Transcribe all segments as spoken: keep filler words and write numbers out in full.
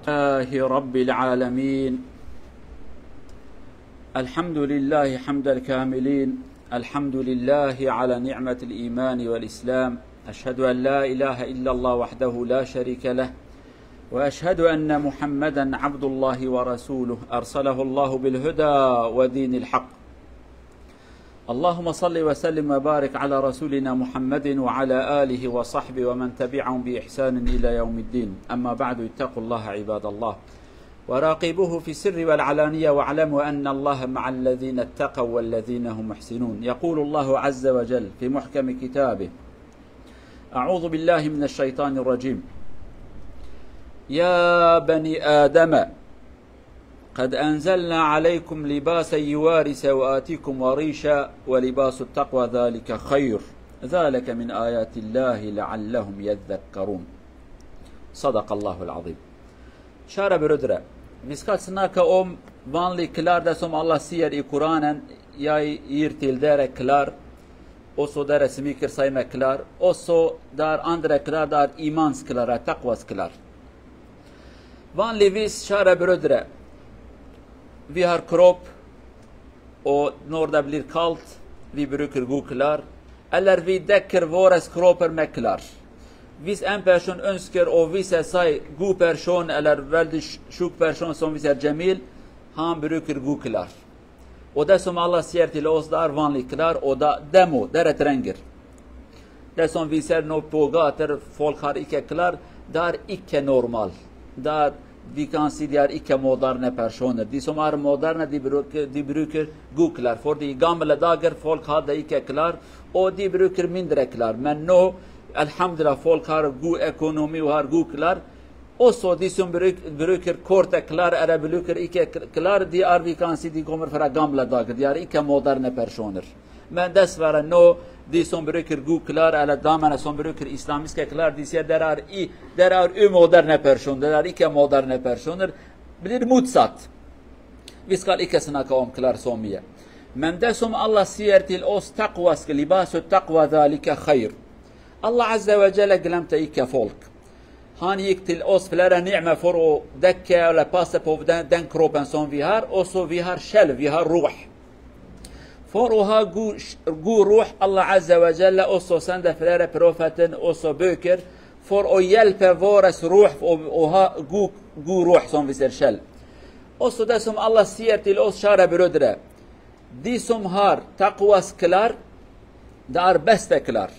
لله رب العالمين. الحمد لله حمد الكاملين. الحمد لله على نعمة الإيمان والإسلام. أشهد أن لا إله إلا الله وحده لا شريك له، وأشهد أن محمدا عبد الله ورسوله، أرسله الله بالهدى ودين الحق. اللهم صل وسلم وبارك على رسولنا محمد وعلى آله وصحبه ومن تبعهم بإحسان إلى يوم الدين. أما بعد، اتقوا الله عباد الله، وراقبوه في السر والعلانية، واعلموا أن الله مع الذين اتقوا والذين هم محسنون. يقول الله عز وجل في محكم كتابه: أعوذ بالله من الشيطان الرجيم. يا بني آدم، قد أنزلنا عليكم لباسا يواري سوآتكم وريشا ولباس التقوى ذلك خير، ذلك من آيات الله لعلهم يذكرون. صدق الله العظيم. Şara bürüdre. Miskat sinaka om vanli klar da som Allah siyer i Kur'anen yay yir tildere klar. Oso dere simi kir sayme klar. Oso dar andre klar, dar imans klara, takwas klar. Van li vî şare birudre. Vî har krop û nor de bilîr kalt, vî birû kir gû kilar. Eler vî dek kir vores kroper me kilar. Vîs em perşon uns kir û vîs esay gû perşon eler veldî ş-, şûk perşon son vîser cemîl, han birû kir gû kilar. O desom Allah siyertî li os dar van lî kilar, o da demo, dere trengir. Desom vîser no pogatir, folk har ike kilar, dar ike normal. Dar vîkansî diyar ike moderne perşonir. Dîsom ar moderne dî birû-, dî birûkir gû kilar. For dî gamile dagir, folk ha de ike kilar, o dî birûkir mindre kilar. Men no, elhamdülillah, folk har gû ekonomî û har gû kilar. Oso dîsom birûk-, birûkir korte kilar, ere bilûkir ike k-, kilar, dî ar vîkansî dî gomir fera gamle dagir, diyar ike moderne perşonir. Men des vere no dîsom birûkir gû kilar, ele damene som birûkir îslamîske kilar, dîsiye derar î, derar û moderne perşon, derar ike moderne perşonir. Bilir mutsat. Vîskal ike sinaka om kilar somiye. Men desom Allah siyertil os takwas ki libasu takwa zalike xeyr. Allah Azze ve Celle glemte ike folk. Han yik til os flere ni'me for o dekke le pase povden den kropen son vihar, oso vihar şel, vihar ruh. For oha gu, gu ruh Allah Azze ve Celle oso sende flere profetin oso bökir, for o yelpe vores ruh o, oha gu, gu ruh son viser şel. Oso desum Allah siyer til os şare bürüdre. Dîsom har takwas kilar, dar beste kilar.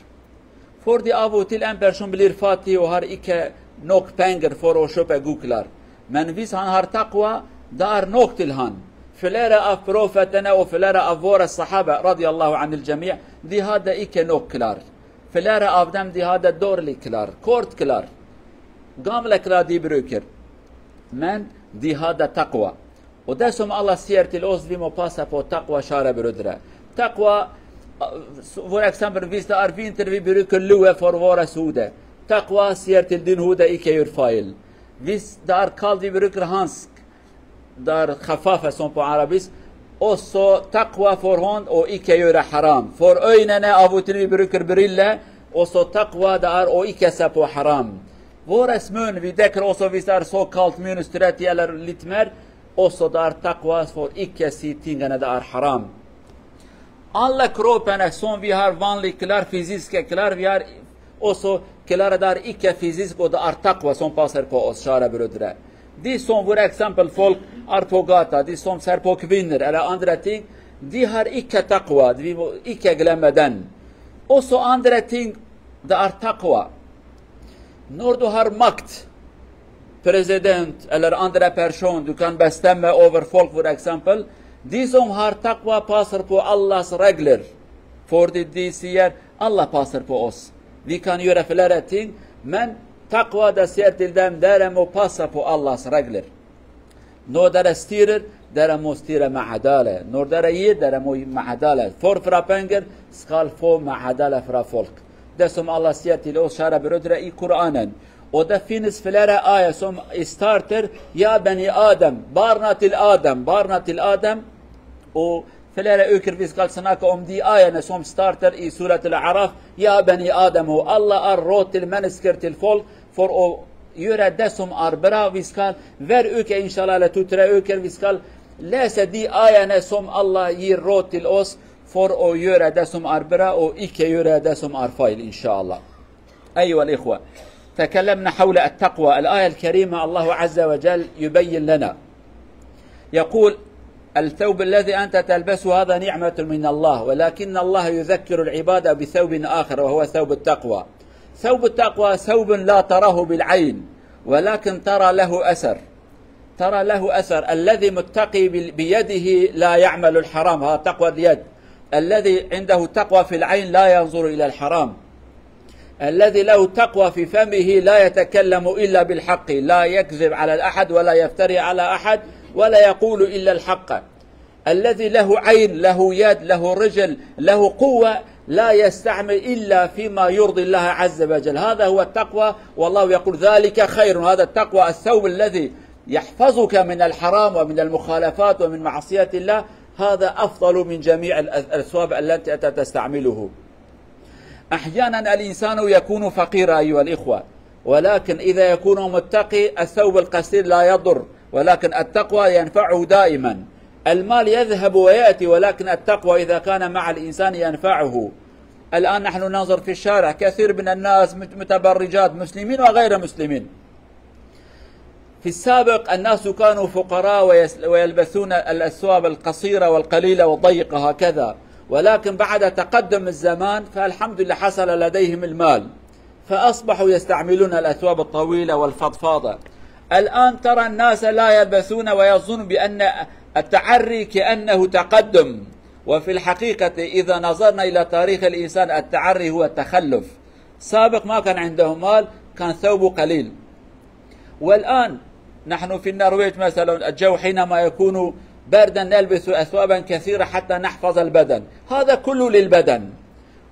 For dî avo til em perşon bilir fati o har ike nok pengir for o şope gû kilar. Men vîs han har takwa dar nok til han. Filere av profetene o filere av vore sahabe radiyallahu anil cemî dî ha de ike nok kilar. Filere avdem dî ha de dorli kilar, kort kilar. Gamle kilar dî birûkir. Men dî ha de takwa. O desom Allah siyertil os vîmo pasa po takwa şare birudre. Takwa, a, s-, vor eksempel vîs dar vîntir vî birûkir luwe for vore sude. Takwa siyertil din hude ike yur fail. Vîs dar kal vî birûkir hansk. Dar xefafe son po arabis. Oso takwa for hond o ike yore haram. For öynene avutil vî birûkir birille. Oso takwa dar o ike sepo haram. Vores mön vî dekir oso vîs dar so kalt mön üstüre tiyeler litmer. Oso dar takwas for ikkesi tingene dar haram. Alle kropene son vihar vanli kilar fiziske kilar vihar oso kilara dar ikke fizisk o dar takwa son paser po os şare bürüdre. Di son vur eksempel folk arpogata, di son serpok vinner, ele andre ting, di har ikke takwa, di ikke glemeden. Oso andre ting dar takwa. Nordo har makt, prezident, eller andre person, du kan bestemme over folk, for eksempel, dîsom har takwa paser po Allahs regler. For di dîsiyer Allah paser po os. Vi kan yore flere ting, men takwa da siyer til dem deremo pasa po Allahs regler. No dere stîrir, dere mo stîre me'edale. Nor dere yî, dere mo me'edale. For fra pengir, skal fo me'edale fra folk. Desom Allah siyertil o şare birudre i Kur'anen. O de finis filere aye som starter, ya beni Adem, barna til Adem, barna til Adem. O filere ökir fiskal sanaka om di aye ne som starter i suretil Araf, ya beni Adem o Allah ar rotil meniskirtil folk, for o Yöre desum arbira viskal, ver öke inşallah le tutre öker viskal, lese di ayane som Allah yir rotil os, for o yöre desum arbira o ike yöre desum arfail inşallah. أيها الإخوة، تكلمنا حول التقوى. الآية الكريمة الله عز وجل يبين لنا، يقول: "الثوب الذي أنت تلبسه هذا نعمة من الله، ولكن الله يذكر العباد بثوب آخر وهو ثوب التقوى." ثوب التقوى ثوب لا تراه بالعين، ولكن ترى له أثر. ترى له أثر. الذي متقي بال-، بيده لا يعمل الحرام، ها تقوى اليد. الذي عنده تقوى في العين لا ينظر إلى الحرام. الذي له تقوى في فمه لا يتكلم إلا بالحق، لا يكذب على الأحد ولا يفتري على أحد ولا يقول إلا الحق. الذي له عين، له يد، له رجل، له قوة، لا يستعمل إلا فيما يرضي الله عز وجل. هذا هو التقوى، والله يقول: "ذلك خير". هذا التقوى، الثوب الذي يحفظك من الحرام ومن المخالفات ومن معصية الله، هذا أفضل من جميع الأث-، الأثواب التي أنت تستعمله. أحيانا الإنسان يكون فقيرا أيها الإخوة، ولكن إذا يكون متقي الثوب القصير لا يضر، ولكن التقوى ينفعه دائما. المال يذهب ويأتي، ولكن التقوى إذا كان مع الإنسان ينفعه. الآن نحن ننظر في الشارع كثير من الناس مت-، متبرجات، مسلمين وغير مسلمين. في السابق الناس كانوا فقراء ويس-، ويلبسون الأثواب القصيرة والقليلة والضيقة هكذا، ولكن بعد تقدم الزمان فالحمد لله حصل لديهم المال، فأصبحوا يستعملون الأثواب الطويلة والفضفاضة. الآن ترى الناس لا يلبسون ويظن بأن التعري كأنه تقدم، وفي الحقيقة إذا نظرنا إلى تاريخ الإنسان التعري هو التخلف. سابق ما كان عنده مال، كان ثوبه قليل. والآن نحن في النرويج مثلا الجو حينما يكون بردا نلبس أثوابا كثيرة حتى نحفظ البدن، هذا كله للبدن.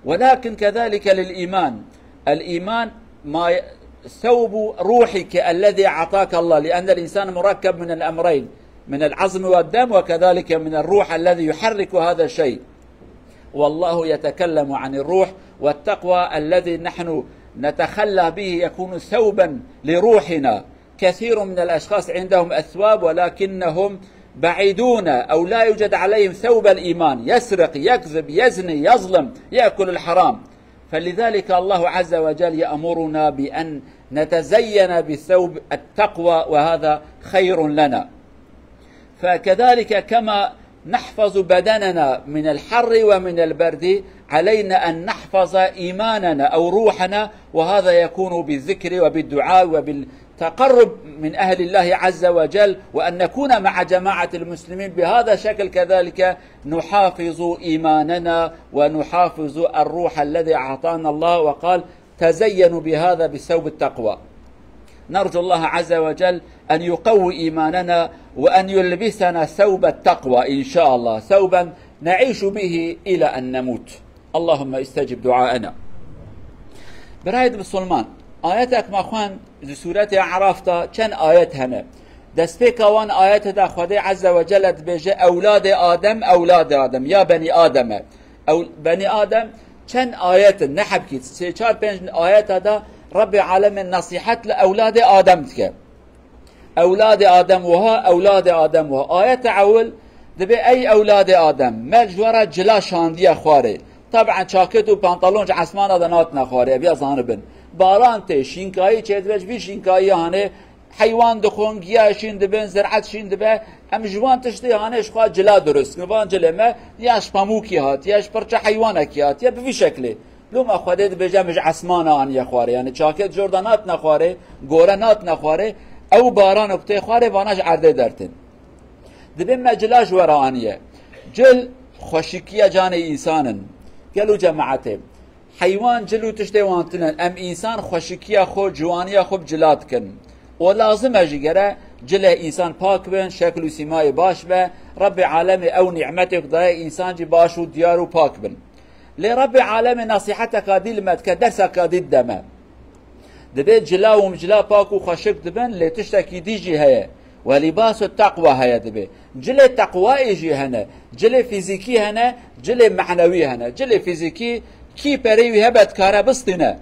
ولكن كذلك للإيمان. الإيمان ما ي-، ثوب روحك الذي أعطاك الله، لأن الإنسان مركب من الأمرين، من العظم والدم، وكذلك من الروح الذي يحرك هذا الشيء. والله يتكلم عن الروح، والتقوى الذي نحن نتخلى به يكون ثوبا لروحنا. كثير من الأشخاص عندهم أثواب ولكنهم بعيدون أو لا يوجد عليهم ثوب الإيمان، يسرق، يكذب، يزني، يظلم، يأكل الحرام. فلذلك الله عز وجل يأمرنا بأن نتزين بثوب التقوى، وهذا خير لنا. فكذلك كما نحفظ بدننا من الحر ومن البرد، علينا أن نحفظ إيماننا أو روحنا، وهذا يكون بالذكر وبالدعاء وبالتقرب من أهل الله عز وجل، وأن نكون مع جماعة المسلمين. بهذا الشكل كذلك نحافظ إيماننا ونحافظ الروح الذي أعطانا الله، وقال: "تزينوا بهذا، بثوب التقوى". نرجو الله عز وجل أن يقوي إيماننا وأن يلبسنا ثوب التقوى إن شاء الله، ثوبا نعيش به إلى أن نموت. اللهم استجب دعاءنا. Birayê musulman, ayetek me xwend ji Sûretê Araf de çend ayet hene. Destpêka wan ayete de Xwedê Azze ve Celle dibêje: "Ewladê Adem, ewladê Adem, ya benî Adem e." Ew, benî Adem çend ayet in, ne hebkî, sê, çar, pênc ayeta de Rebbê Alemê nesîhet li ewladê Adem dike. Ewladê Adem wiha, ewladê Adem wiha. Ayeta ewil dibê: "Ey ewladê Adem, me ji we re cila şandiye xwarê." Taban çaket û pantalon ji esmana de natine xwarê, ev ya zanibin. Baran tê, şînkayî çêdibe, ji vî şînkayî hanê heywan dixwin, giya şîn dibin, ziraet şîn dibe. Em ji wan tiştê hanê ji xwe cila dirust dikin. Van cilê me ya ji pamûkî hatiye, ji pirça heywanekî hatiye, bi vî şeklê. Loma Xwedê dibêje, em ji esmana aniye xwarê. Yani çaket jor de natine xwarê, gore natine xwarê. Ew baran ku tê xwarê, vana ji erdê dertin. Dibê me cila ji we re aniye. Cil xweşikiya canê însan in. Gelo cemaetê, heywan cil û tiştê wan tune. Em însan xweşikiya xwe, ciwaniya xwe bi cila dikin. O lazim e jî gere cilê însan pak bin, şekil û sîmayê baş be. Rebbê Alemê ew nîmetê ku daye însan jî baş û diyar û pak bin. Lê Rebbê Alemê nesîheteka dî li me dike, derseka dî dide me. Dibê cila û cila pak û xweşik dibin, lê tiştekî dî jî heye. "Ve lîbasu teqwa" heye dibê. Cilê teqwayê jî hene. Cilê fîzîkî hene, cilê menewî hene. Cilê fîzîkî kî perê wî hebe dikare bistîne.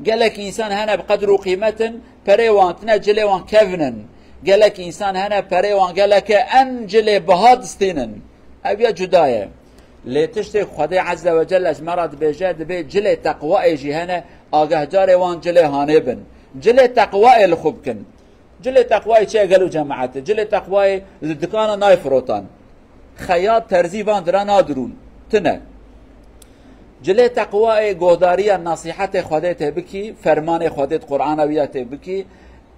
Gelek însan hene bi qedr û qîmet in, perê wan tine, cilê wan kevn in. Gelek însan hene perê wan gelek e, em cilê biha distînin. Ev ya cuda ye. Lê tiştê Xwedê Azze ve Celle ji me re dibêje, dibê cilê teqwayê jî hene, agahdarê wan cilê hanê bin. Cilê teqwayê li xwe bikin. Cilê teqwayê çi ye gelo cemaetê? Cilê teqwayê li dikana nayê firotan. Xeyat, terzî van dira nadirûn. Tine. Cilê teqwayê gohdariya nasîhetê Xwedê tê bikî, fermanê Xwedê di Qur'ana wî ya tê bikî.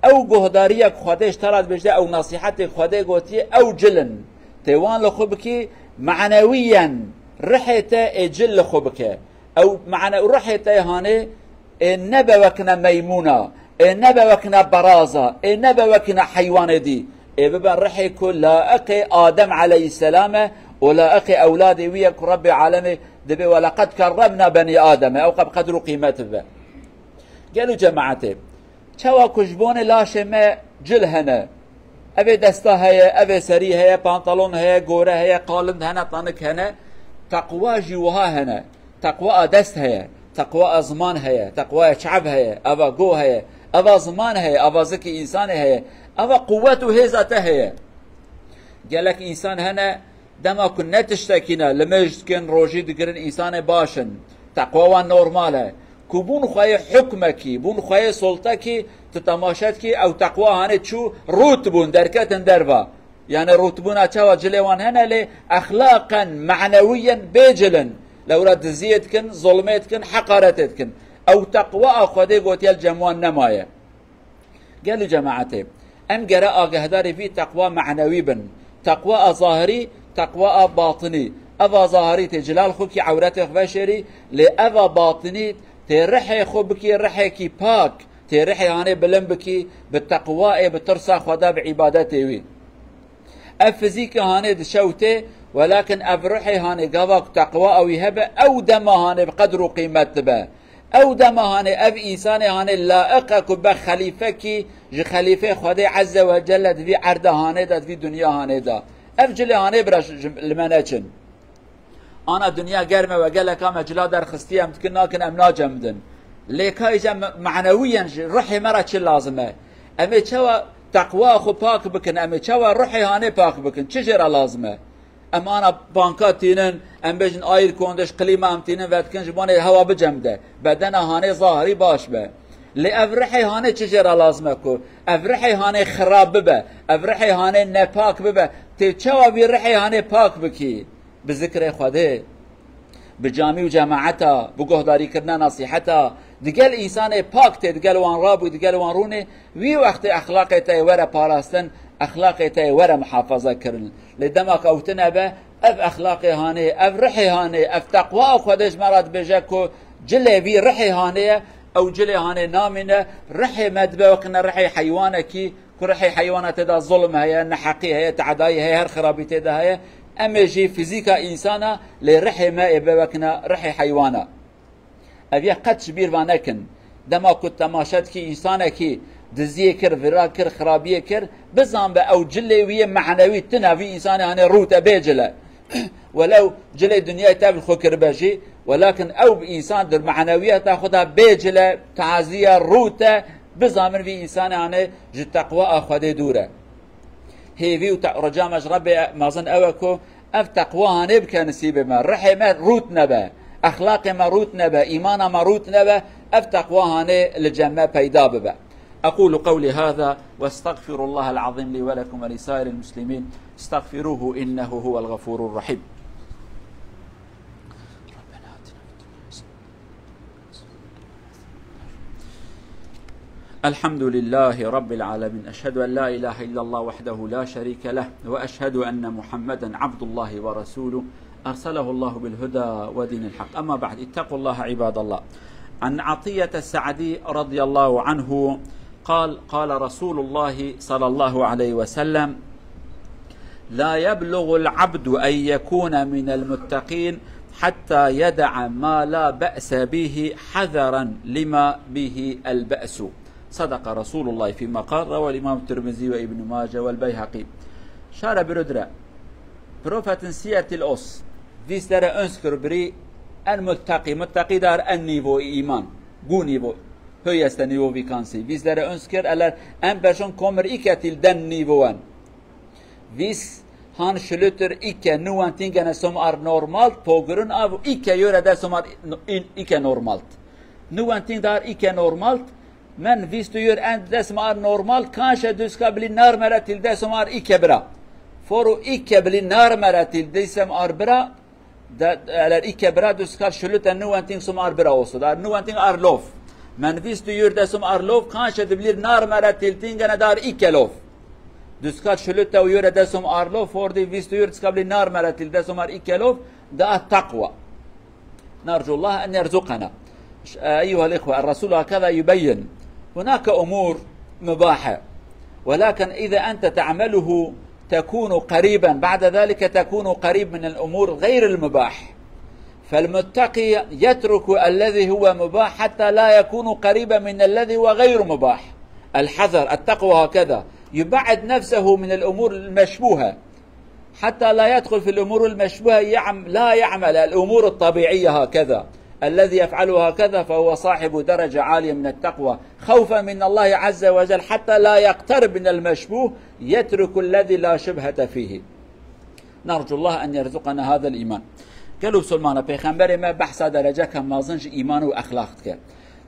Ew gohdariya ku Xwedê ji te re dibêje, ew nasîhetê Xwedê gotiye, ew cil in. Tê wan li xwe bikî, manewiyen rihê te ê cil li xwe bike. Ew mane û ruhê te hanê, ê nebe wekine meymûna, ê nebe wekine beraza, ê nebe wekine heywanê dî. Ê bibe rihê ku laiqê Adem aleyhisselam e û laiqê ewladê wî ye ku Rebbê alemê dibê, "Ve leqed kerremna benî Adem" e. Ew qe bi qedr û qîmet bibe. Gelo cemaetê, çawa ku ji bonê laşê me cil hene, evê desta heye, evê serî heye, pantalon heye, gore heye, qalind hene, tanik hene, teqwa jî wiha hene. Teqwa a dest heye, teqwa a ziman heye, teqwaya çav heye, eva go heye, eva ziman heye, eva zikê însanê heye, eva quwet û hêza te heye. Gelek însan hene, dema ku ne tiştekî ne, limêj dikin, rojî digirin, însanê baş in. Teqwa wan normal e. Ku bûn xweyê hukmekî, bûn xweyê soltekî, tu temaşe dikî, ew teqwa hanê çû, rût bûn, derketin derva. Yani rûtbûna çawa cilê wan hene, lê exlaqen, manewiyen bê cil in. Lewra diziyê dikin, zulmê dikin, heqaretê dikin. Ew teqwa a Xwedê gotiye li cem wan nemaye. Gelo cemaetê, em gere agahdarê vî teqwa manewî bin. Teqwa a zahirî, teqwa a batinî. Eva zahirî tê cilal xwe kî ewretê xwe veşêrî, lê eva batinî tê rihê xwe bikî rihekî pak, tê rihê hanê bilind bikî, bi teqwayê, bi tirsa Xweda, bi îbadetê wî. Ev fizîkê hanê dişewtê, welakin ev rihê hanê gava ku teqwa ewî hebe, ew dema hanê bi qedr û qîmet dibe. Ew dema hanê ev însanê hanê laiq e ku be xelîfekî ji xelîfê Xwedê Azze ve Celle di vî erda hanê de, di vî dinya hanê de. Ev cilê hanê bira ji, ji, li me neçin. Ana dinya germ e, we geleka me cila derxistiye, em dikin nakin, em nacemidin. Lê ka îca me-, manewiyen ji ruhê me re çi lazim e? Em ê çawa teqwa xwe pak bikin? Em ê çawa ruhê hanê pak bikin? Çi jê re lazim e? Em ana banka tînin, em bêjin ayîr kondiş, klîma em tînin, vedikin ji bonê hewa bicemide. Bedena hanê zahirî baş be. Lê ev rihê hanê çi jê re lazim e ku? Ev rihê hanê xirab bibe. Ev rihê hanê nepak bibe. Tê çawa vî rihê hanê pak bikî? Bi zikrê Xwedê, bi camî û cemaeta, bi guhdarîkirina nasîheta, digel însanê pak tê, digel wan rabû, digel wan rûnê, wî wextê exlaqê te yê were parastin, exlaqê te yê were muhafaza kirin. Lê dema ku ew tine be, ev exlaqê hanê, ev rihê hanê, ev teqwa Xwedê ji me re dibêje ku cilê vî rihê hanê ye, ew cilê hanê namîne, rihê me dibe wekine rihê heywanekî, ku rihê heywana tê de zulm heye, neheqî heye, teadayî heye, her xirabî tê de heye. Em ê jî fizîka însana, lê rihê me ê be wekine rihê heywana. Ev yek qet ji bîr va nekin. Dema ku temaşe dikî însanekî diziyê kir, vira kir, xirabiyê kir, bizan be ew cilê wî yê manewî tine, vî însanê hanê rût e, bê cil e. Welew cilê dinyayê tev li xwe kiribe jî, welakin ew bi însan di manewiyeta xwe de bê cil e, tazî ye, rût e, bizan vî însanê hanê ji teqwa a Xwedê dûr e. Hêvî û te-, rica me ji Rebbê mezin ew e ku ev teqwa hanê bike nisîbê me. Rihê me rût nebe. Exlaqê me rût nebe. Îmana me rût nebe. Ev teqwa hanê li cem me peyda bibe. أقول قولي هذا وأستغفر الله العظيم لي ولكم ولسائر المسلمين. استغفروه إنه هو الغفور الرحيم. الحمد لله رب العالمين. أشهد أن لا إله إلا الله وحده لا شريك له، وأشهد أن محمدا عبد الله ورسوله، أرسله الله بالهدى ودين الحق. أما بعد، اتقوا الله عباد الله. عن عطية السعدي رضي الله عنه قال: قال رسول الله صلى الله عليه وسلم: لا يبلغ العبد أن يكون من المتقين حتى يدع ما لا بأس به حذرا لما به البأس. صدق رسول الله فيما قال، رواه الإمام الترمذي وابن ماجه والبيهقي. Şare birodre. Profetin siyertil os. Vîstere önskür biri en muttaqî. Muttaqî dar en nîvo îman. Gu nîvo. Höchste Niveau wie kann sie. Wie es der uns gehört, eller en person kommer ikke til den Nivåen. Hvis han slutter ikke noen ting enn som er normalt på grunn av ikke gjøre det som er no-, in-, ikke normalt. Noen ting det er ikke normalt, men hvis du gjør en det som er normalt, kanskje du skal bli nærmere til det som er ikke bra. For å ikke bli nærmere til det som er bra, det, eller ikke bra, du skal slutte noen ting som er bra også. Det er noen ting er lov. Men hvis du gjør det som er lov, kanskje du blir nærmere til tingene det er ikke lov. Du skal slutte å gjøre det som er lov, fordi hvis du gjør det skal bli nærmere til det som er ikke lov, det er taqwa. نرجو الله أن يرزقنا. أيها الإخوة، الرسول هكذا يبين. هناك أمور مباحة، ولكن إذا أنت تعمله تكون قريبا، بعد ذلك تكون قريب من الأمور غير المباح. فالمتقي يترك الذي هو مباح حتى لا يكون قريبا من الذي هو غير مباح. الحذر، التقوى هكذا، يبعد نفسه من الأمور المشبوهة حتى لا يدخل في الأمور المشبوهة، يعم-، لا يعمل الأمور الطبيعية هكذا. الذي يفعل هكذا فهو صاحب درجة عالية من التقوى، خوفا من الله عز وجل، حتى لا يقترب من المشبوه، يترك الذي لا شبهة فيه. نرجو الله أن يرزقنا هذا الإيمان. Gelo Musulmana, Pêxemberê me behsa dereceke mezin ji îman û exlaq dike.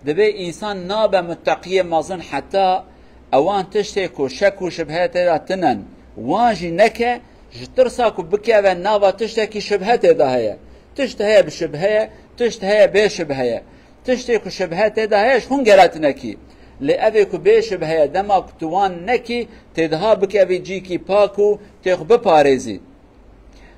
Divê însan nabe muteqiyê mezin heta ewan tiştê ku şek û şibhe tê de tinen, wan jî neke, ji tirsa ku bikeve nava tiştekî şibhe tê de heye. Tişt heye bi şibhe ye, tişt heye bê şibhe ye. Tiştê ku şibhe tê de heye, ji xwe gere tu nekî. Lê evê ku bê şibhe ye, dema ku tu wan nekî, tê diha bikevî cîkî pak û tê xwe biparêzî.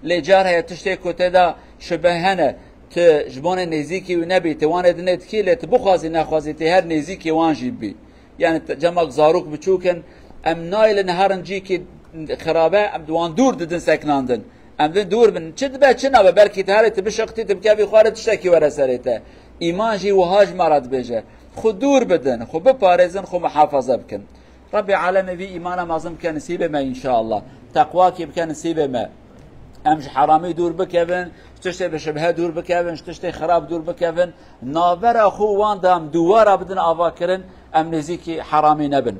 Lê car heye tiştê ku tê de şibhe hene, tu ji bonê nêzîkî wî nebî, tu wanê dinê dikî, lê tu bixwazî nexwazî, tê her nêzîkî wan jî bî. Yani te-, cemak zarok biçûk in, em nayêlin herin cîkî xirabe, em di wan dûr didin seknandin. Em din dûr bin. Çi dibe, çi nabe, belkî tu herê tu bişiqtî, tu bikevî xwarê tiştekî were serê te. Îman jî wiha ji me re dibêje. Xwe dûr bidin, xwe biparêzin, xwe muhafaza bikin. Rabbê Alemê vî îmana mezin bike nisîbê me înşallah. Teqwakî bike nisîbê me. Em ji heramî dûr bikevin, ji tiştê bi şibhe dûr bikevin, ji tiştê xirab dûr bikevin. Navbera xwe wan de em dûwara bidin avakirin, em nêzîkî heramî nebin.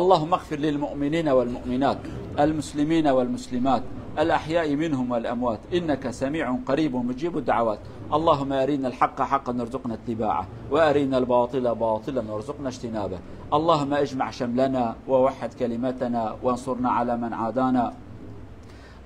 اللهم اغفر للمؤمنين والمؤمنات، المسلمين والمسلمات، الأحياء منهم والأموات، إنك سميع قريب مجيب الدعوات. اللهم أرنا الحق حقا وارزقنا اتباعه، وأرنا الباطل باطلا وارزقنا اجتنابه. اللهم اجمع شملنا ووحد كلمتنا وانصرنا على من عادانا.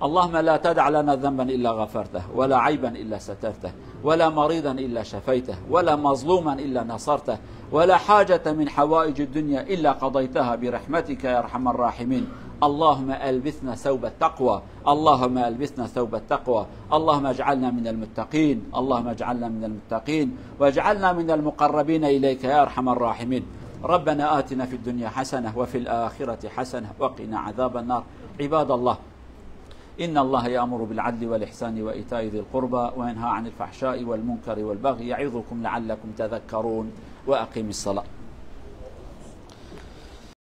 اللهم لا تدع لنا ذنبا إلا غفرته، ولا عيبا إلا سترته، ولا مريضا إلا شفيته، ولا مظلوما إلا نصرته، ولا حاجة من حوائج الدنيا إلا قضيتها برحمتك يا أرحم الراحمين. اللهم ألبسنا ثوب التقوى، اللهم ألبسنا ثوب التقوى، اللهم اجعلنا من المتقين، اللهم اجعلنا من المتقين، واجعلنا من المقربين إليك يا أرحم الراحمين. ربنا آتنا في الدنيا حسنة وفي الآخرة حسنة وقنا عذاب النار. عباد الله، إن الله يأمر بالعدل والإحسان وإيتاء ذي القربى وينهى عن الفحشاء والمنكر والبغي يعظكم لعلكم تذكرون. وأقم الصلاة.